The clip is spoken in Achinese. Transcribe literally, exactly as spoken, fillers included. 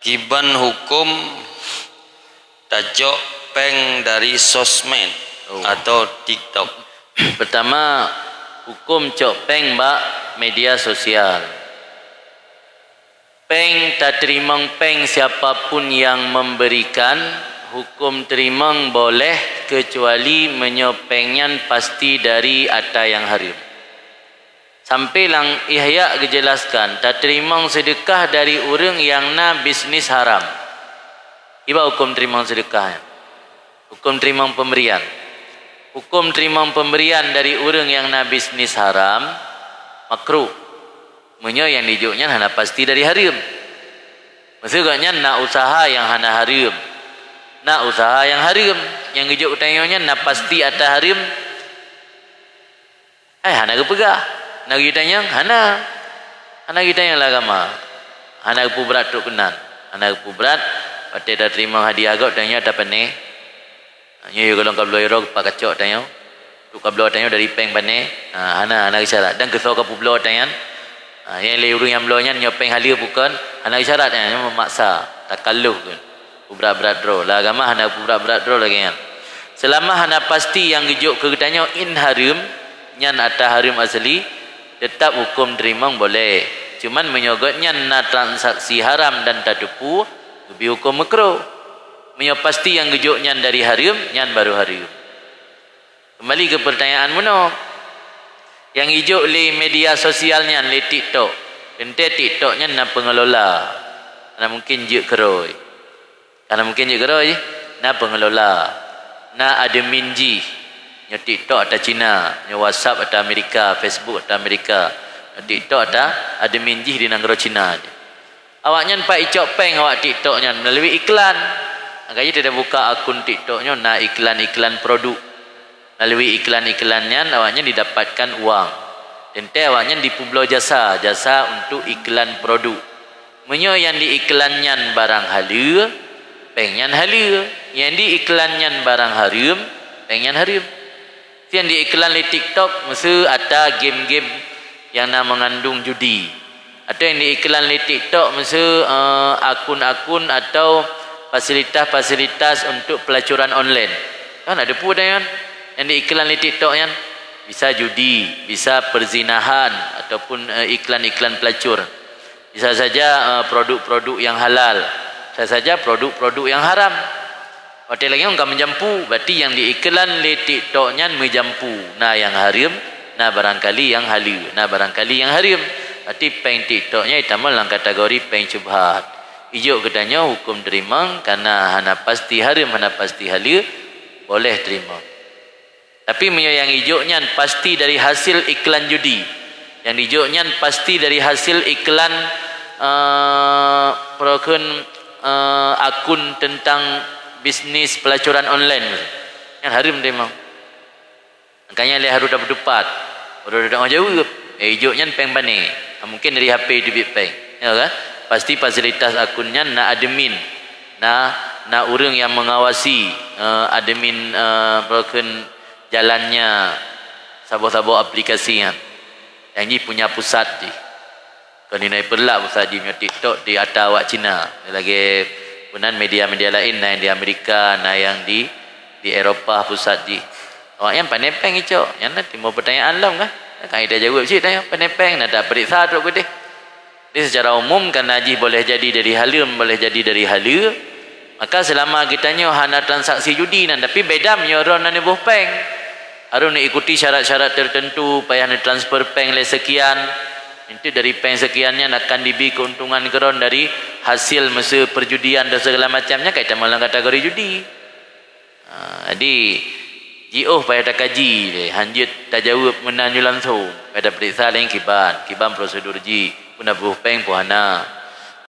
Kiban huköm tacok péng dari sosmed Oh. atau TikTok? Pertama, huköm cok péng bak media sosial. Péng tateurimong péng siapa pun nyang memberikan, huköm teurimong boleh keucuali meunyoe péng nyan pasti dari ata nyang hareuem. Sampai lam Ihya geujelaskan, tateurimong seudeukah dari ureuëng nyang na bisnis haram. Kiban huköm teurimong seudeukah nyan? Huköm teurimong pemberian. Huköm teurimong pemberian dari ureuëng nyang na bisnis haram, makruh. Meunyoe nyang jijok nyan hana pasti dari hareuem. Meuseu gobnyan na useuha nyang hana hareuem. Na useuha nyang hareuem, nyang geujok geutanyoe nyan na pasti ata hareuem. Hai, hana geupeugah. Na geutanyong, hana. Hana geutanyong lam agama. Hana geupeubrat trok keunan. Hana geupeubrat, watée tateurimong hadiah gob tanyoe tapané. Nyoe yue golom kabloe uroe geupak kacok tanyoe. Trok kabloe tanyoe dari péng pané. Ha, hana, hana geusyarat. Dan keusoe kapeubloe tanyan. Ha, nyang lé ureuëng nyang bloe nyan nyoe péng haleue bukon, hana geusyarat nyan, nyoe meumaksa, takalluf keu. Peubrat-brat droe. Lam agama hana peubrat-brat droe lagée nyan. Seulama hana pasti nyang geujok keu geutanyoe in hareuem, nyan ata hareuem asli, teutab huköm teurimong boleh. Cuman meunyoe gobnyan na transaksi haram dan tateupeue, geubri huköm meukruh. Meunyoe pasti nyang geujok nyan dari hareuem, nyan barô hareuem. Keumbali keu peurtanyaan bunoe, nyang jijok lé media sosial nyan lé TikTok. Teuntée TikTok nyan na peungelola. Hana mungken jeuet keurôi. Hana mungken jeuet keurôi, na peungelola. Na admin jih. Nyoe TikTok ata Cina, nyoe WhatsApp ata Amerika, Facebook ata Amerika. Nyoe TikTok ata admin jih di nanggroe Cina. Awaknyan pat icok péng awak TikTok nyan? Meulalu iklan. Maka jih tabuka akun TikTok nyoe na iklan-iklan produk. Meulalu iklan-iklan nyan awaknyan didapatkan uang. Teuntée awaknyan dipeubloe jasa, jasa untuk iklan produk. Meunyoe nyang diiklan nyan barang haleue, péng nyan haleue. Nyang diiklan nyan barang hareuem, péng nyan hareuem. Nyang diiklan lé TikTok meuseu ata game-game nyang na meungandung judi. Atau nyang diiklan lé TikTok meuseu, eh, akun-akun atau fasilitas-fasilitas untuk pelacuran online. Kan ada pun nyan. Nyang diiklan lé TikTok nyan bisa judi, bisa perzinahan ataupun, eh, iklan-iklan pelacur. Bisa saja, eh, produk-produk nyang halal, bisa saja produk-produk nyang haram. Watée lagée nyoe ka meujampu, berarti nyang diiklan lé TikTok nyan meujampu, na nyang hareuem, na barangkali nyang haleue, na barangkali nyang hareuem. Berarti péng TikTok nyan jitamong lam kategori péng syubhat. Ijok geutanyoe huköm teurimong, kareuna hana pasti hareuem, hana pasti haleue, boleh teurimong. Tapi meunyoe nyang ijok nyan pasti dari hasil iklan judi, nyang dijok nyan pasti dari hasil iklan, eh, peue kheun, eh, akun tentang bisnis pelacuran online, nyan hareuem teurimong. Makanya lé hareuem tapeuteupat, hareuem tapeuteupat jaweueb. Eh, ijok nyan péng pané. Ah, mungkin dari H P teubiet péng. Ya kan? Pasti fasilitas akun nyan na admin. Na, na ureuëng nyang mengawasi, eh, admin, eh, peue kheun jalannya saboh-saboh aplikasi nyan. Nyang jih punya pusat jih. Kon inoe peulak pusat jih, nyoe TikTok di ata awak Cina. Lagée meunan media-media laén, na nyang di Amerika, na nyang di, di Eropa pusat jih. Awaknyan pané péng icok. Nyan na timbul peutanyaan lom kan? Kan ita jaweueb cit tanyong, pané péng, na tapeuriksa trok keudeh. Jadi secara umum, kareuna jih boleh jadi dari hareuem, boleh jadi dari haleue, maka seulama geutanyoe hana transaksi judi nan, tapi beda meunyoe droe na neuboh péng. Harôh neuikuti syarat-syarat tertentu, payah neutransfer péng lé sekian. Enteuk dari péng sekian nyan akan dibi keuntungan keu droe dari hasil meuseu perjudian dan segala macam nyan, ka jitamong lam kategori judi. Ha, jadi, jiôh payah takaji lé, hanjeuet tajaweueb meunan nyoe langsong. Payah tapeuriksa lé kiban, kiban prosedur jih, peue na boh péng peue hana.